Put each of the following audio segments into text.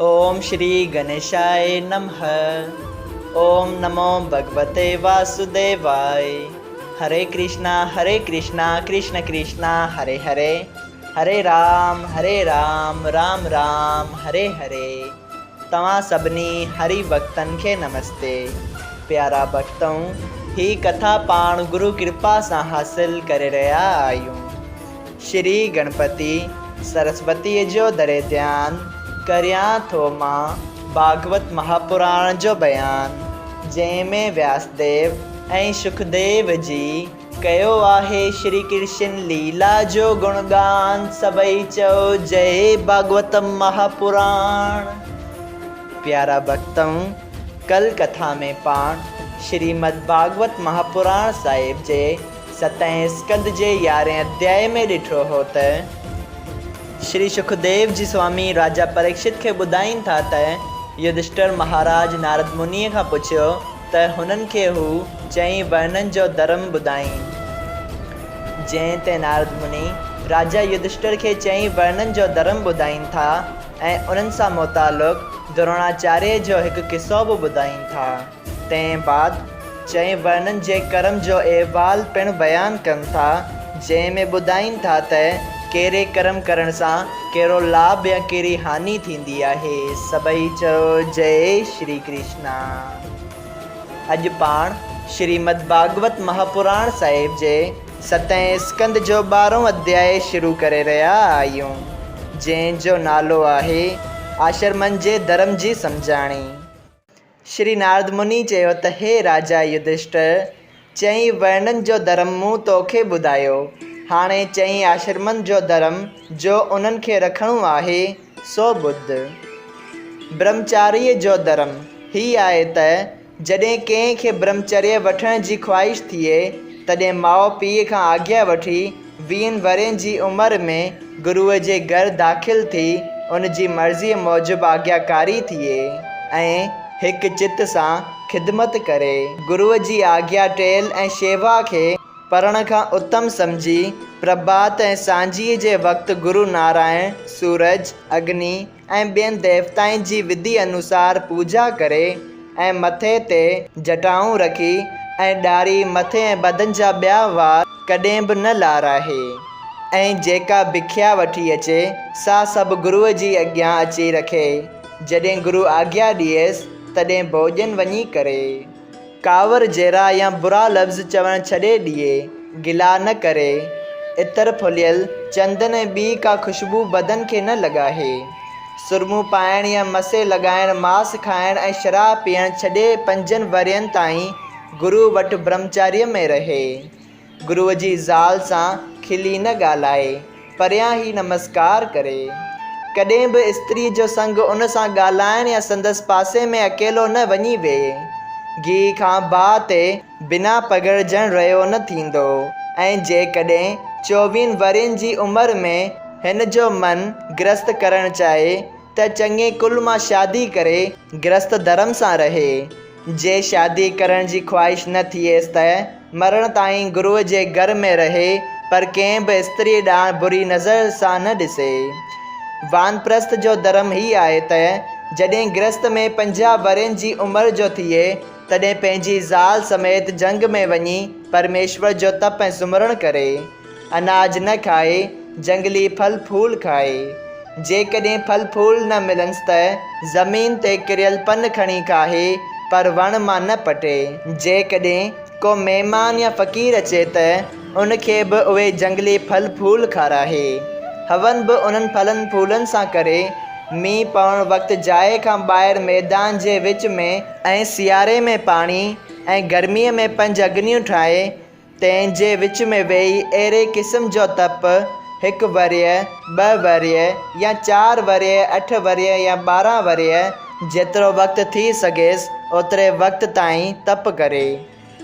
اوم شري گنيشاء نمھ اوم نمو ڀڳوتي واسوديواء هري ڪرشنا هري ڪرشنا ڪرشن ڪرشنا هري هري هري رام هري رام رام رام هري هري توهان سڀني هري ڀڳتن کي نمستي پيارا ڀڳتؤ هي ڪٿا پاڻ گرو ڪرپا سان حاصل ڪري رهيا آهيون. شري گڻپتي سرسوتيء جو دري ڌيان ڪريان ٿو مان ڀاڳوت مهاپراڻ جو بيان، جنهن ۾ وياسديو ۽ شڪديو جي ڪيو آهي شري ڪرشن ليلا جو گڻگان، سڀئي چئو جئي ڀاڳوت مهاپراڻ. پيارا ڀڳتؤ! ڪل ڪٿا ۾ پاڻ شريمد ڀاڳوت مهاپراڻ صاحب جي ستين اسڪنڌ جي يارهين اڌيائي ۾ ڏٺو هو ته، شري شڪديو جي سوامي راجا پريڪشت کي ٻڌائين ٿا ته يڌشٽر مهاراج نارد منيء کان پڇيو ته هنن کي هو چئين ورنن جو ڌرم ٻڌائين. جنهن تي نارد مني راجا يڌشٽر کي چئين ورنن جو ڌرم ٻڌائين ٿا ۽ انهن سان متعلق دروڻاچاريه جو هڪ قصو به ٻڌائين ٿا. تنهن بعد چئين ورنن جي ڪرم جو احوال پڻ بيان ڪن ٿا، جنهن ۾ ٻڌائين ٿا ته ڪهڙي ڪرم ڪرڻ سان ڪهڙو لاڀ يا ڪهڙي هاني ٿيندي آهي. سڀئي چئو جئي شري ڪرشنا. اڄ پاڻ شريمد ڀاڳوت مهاپراڻ صاحب جي ستين اسڪنڌ جو ٻارهون اڌيائي شروع ڪري رهيا آهيون، جنهن جو نالو آهي آشرمن جي ڌرم جي سمجهاڻي. شري نارد مني چيو ته هي راجا يڌشٽر! چئين ورڻن جو ڌرم مون توکي ٻڌايو. هاڻي چئين آشرمن جو ڌرم جو انهن کي رکڻو آهي، سو ٻڌ. برهمچاريء جو ڌرم هي آهي ته جڏهن ڪنهن کي برهمچريه وٺڻ جي خواهش ٿئي، تڏهن ماء پيء کان آگيا وٺي ويهن ورهين جي عمر ۾ گروء جي گهر داخل ٿي ان جي مرضيء موجب آگياڪاري ٿئي ۽ هڪ چت سان خدمت ڪري. گروء جي آگيا ٽيل ۽ شيوا کي پرڻ کان اتم سمجهي پرڀات ۽ سانجهيء جي وقت گرو نارائڻ، سورج، اگني، ۽ ٻين ديوتائن جي وڌي انوسار پوڄا ڪري ۽ مٿي تي جٽائون رکي ۽ ڏاڙهي، مٿي ۽ بدن جا ٻيا وار ڪڏهن به نه لاراهي ۽ جيڪا بکيا وٺي اچي سا سڀ گروء جي اڳيان اچي رکي، جڏهن گرو آگيا ڏئيس تڏهن ڀوڄن وڃي ڪري. ڪاوڙ جهڙا يا برا لفظ چوڻ ڇڏي ڏئي، گلا نه ڪري، عطر ڦليل، چندن ۽ ٻي ڪا خوشبو بدن کي نه لڳاهي. سرمو پائڻ يا مسي لڳائڻ، ماس کائڻ ۽ شراب پيئڻ ڇڏي پنجن ورهين تائين گرو وٽ برهمچاريه ۾ رهي. گروء جي زال سان کلي نه ڳالهائي، پريان ئي نمسڪار ڪري. ڪڏهن به استريء جو سنگ ان سان ڳالهائڻ يا سندس پاسي ۾ اڪيلو نه وڃي ويهي. گيهه کان باهه تي بنا پگهرجڻ رهيو نه ٿيندو ۽ جيڪڏهن چوويهن ورهين جي عمر ۾ هن جو من گرهست ڪرڻ چاهي ته چڱي ڪل مان شادي ڪري گرهست ڌرم سان رهي. جي شادي ڪرڻ جي خواهش نه ٿئيس ته مرڻ تائين گروء جي گهر ۾ رهي پر ڪنهن به استريء ڏانهن بري نظر سان نه ڏسي. وانپرست جو ڌرم هي آهي ته جڏهن گرهست ۾ 50 ورهين جي عمر جو ٿئي تڏهن پنهنجي زال سميت جهنگ ۾ وڃي پرميشور جو تپ ۽ سمرڻ ڪري. اناج نه کائي، جهنگلي ڦل ڦول کائي. جيڪڏهن ڦل ڦول نه ملنس ته زمين تي ڪريل پن کڻي کاهي، پر وڻ مان نه پٽي. جيڪڏهن ڪو مهمان يا فقير اچي ته ان کي به اهي جهنگلي ڦل ڦول کاراهي. هون به انهن ڦلن ڦولن سان ڪري. مينهن پوڻ وقت جاء کان ٻاهر ميدان جي وچ ۾، ۽ سياري ۾ پاڻي ۽ گرميء ۾ پنج اگنيون ٺاهي، تنهن جي وچ ۾ ويهي اهڙي قسم جو تپ، هڪ ورهيه، ٻه ورهيه يا چار ورهيه، اٺ ورهيه يا 12 ورهيه، جيترو وقت ٿي سگهيس، اوتري وقت تائين تپ ڪري،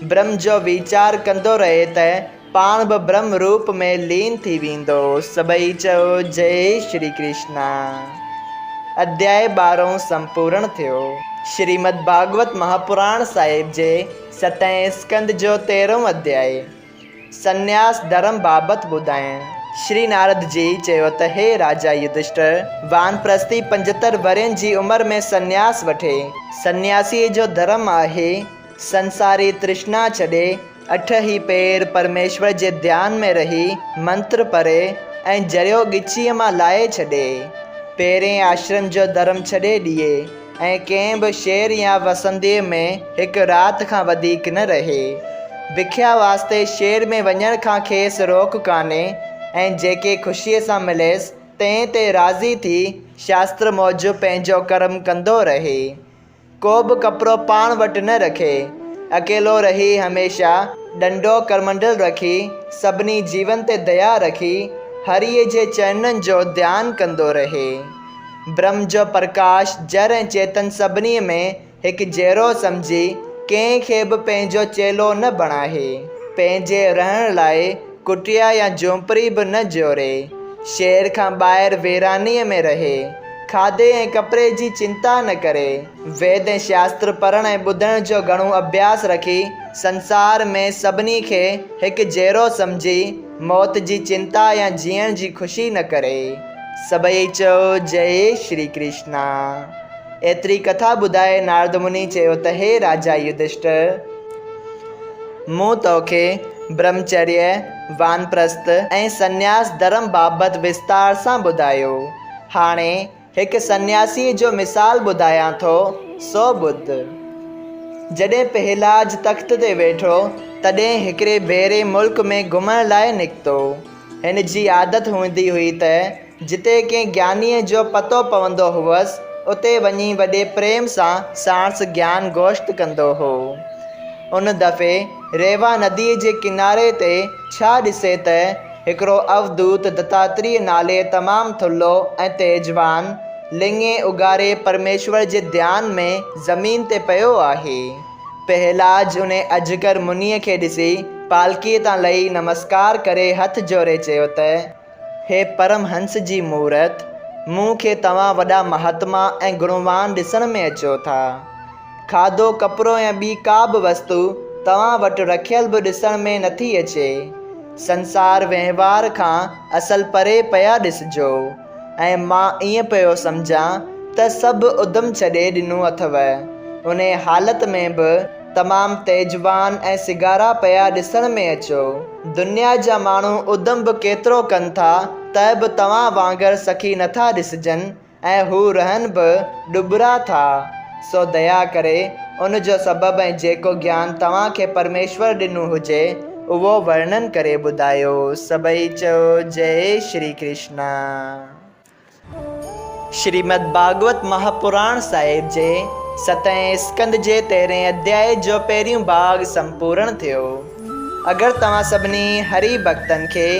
برهم جو ويچار ڪندو رهي ته پاڻ به برهم روپ ۾ لين ٿي ويندو. سڀئي چئو جئي شري ڪرشنا. اڌيائي ٻارهون سمپورڻ ٿيو. شريمد ڀاڳوت مهاپراڻ صاحب جي ستين اسڪنڌ جو تيرهون اڌيائي، سنياس ڌرم بابت ٻڌائڻ. شري نارد جي چيو ته هي راجا يڌشٽر! وانپرستي 75 ورهين جي عمر ۾ سنياس وٺي. سنياسيء جو ڌرم آهي، سنساري ترشنا ڇڏي، اٺ ئي پير پرميشور جي ڌيان ۾ رهي، منتر پڙهي ۽ جريو ڳچيء مان لاهي ڇڏي. پهرين آشرم جو ڌرم ڇڏي ڏئي ۽ ڪنهن به شهر يا وسنديء ۾ هڪ رات کان وڌيڪ نه رهي. بکيا واسطي شهر ۾ وڃڻ کان کيس روڪ ڪانهي ۽ جيڪي خوشيء سان مليس، تنهن تي راضي ٿي شاستر موجب پنهنجو ڪرم ڪندو رهي. ڪو به ڪپڙو پاڻ وٽ نه رکي. اڪيلو رهي هميشه ڏنڊو ڪرمنڊل رکي سڀني جيون تي ديا رکي هريء جي چرنن جو ڌيان ڪندو رهي. برهم جو پرڪاش جر ۽ چيتن سڀني ۾ هڪ جهڙو سمجهي ڪنهن کي به پنهنجو چيلو نه بڻائي. پنهنجي رهڻ لاء ڪٽيا يا جهونپڙي به نه جوڙي. شهر کان ٻاهر ويرانيء ۾ رهي. کاڌي ۽ ڪپڙي جي چنتا نه ڪري. ويد ۽ شاستر پڙهڻ ۽ ٻڌڻ جو گهڻو اڀياس رکي، سنسار ۾ سڀني کي هڪ جهڙو سمجهي، موت جي چنتا يا جيئڻ جي خوشي نه ڪري. سڀئي چئو جئي شري ڪرشنا. ايتري ڪٿا ٻڌائي نارد مني چيو ته هي راجا يڌشٽر! مون توکي برهمچريه، وانپرست ۽ سنياس ڌرم بابت وستار سان ٻڌايو. هاڻي هڪ سنياسيء جو مثال ٻڌايان ٿو، سو ٻڌ. جڏهن پهلاج تخت تي ويٺو، تڏهن هڪڙي ڀيري ملڪ ۾ گهمڻ لاء نڪتو. هن جي عادت هوندي هئي ته جتي ڪنهن گيانيء جو پتو پوندو هئس، اتي وڃي وڏي پريم سان ساڻس گيان گوشت ڪندو هو. ان دفعي ريوا نديء جي ڪناري تي ڇا ڏسي ته هڪڙو اوڌوت دتاتريه نالي تمام ٿلهو ۽ تيجوان، لڱي اگهاڙي پرميشور جي ڌيان ۾ زمين تي پيو آهي. پهلاج انهي اجگر منيء کي ڏسي پالڪيء تان لهي نمسڪار ڪري هٿ جوڙي چيو ته، هي پرم هنس جي مورت، مون کي توهان وڏا مهاتما ۽ گڻوان ڏسڻ ۾ اچو ٿا. کاڌو، ڪپڙو يا ٻي ڪا به وستو توهان وٽ رکيل به ڏسڻ ۾ نٿي اچي. سنسار وهنوار کان اصل پري پيا ڏسجو ۽ مان ائين پيو سمجهان ته سڀ ادم ڇڏي ڏنو اٿئو. انهيء حالت ۾ به تمام تيجوان ۽ سگهارا پيا ڏسڻ ۾ اچو. دنيا جا ماڻهو ادم به ڪيترو ڪن ٿا ته به توهان وانگر سخي نٿا ڏسجن. ۽ هو رهن به ڏٻرا ٿا، سو ديا ڪري ان جو سبب ۽ جيڪو گيان توهان کي پرميشور ڏنو هجي، اهو ورڻن ڪري ٻڌايو. سڀئي چئو جئي شري ڪرشنا. شريمد ڀاڳوت مهاپراڻ صاحب جي ستين اسڪنڌ جي تيرهين اڌيائي جو پهريون ڀاڳ سمپورڻ ٿيو. اگر توهان سڀني هري ڀڳتن کي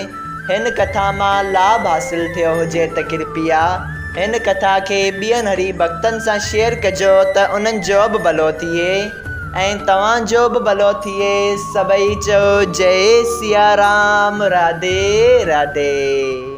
هن ڪٿا مان لاڀ حاصل ٿيو هجي ته ڪرپيا هن ڪٿا کي ٻين هري ڀڳتن سان شيئر ڪجو ته انهن جو به ڀلو ٿئي ۽ توهان جو به ڀلو ٿئي سڀئي چئو جئي سيا رام راڌي راڌي.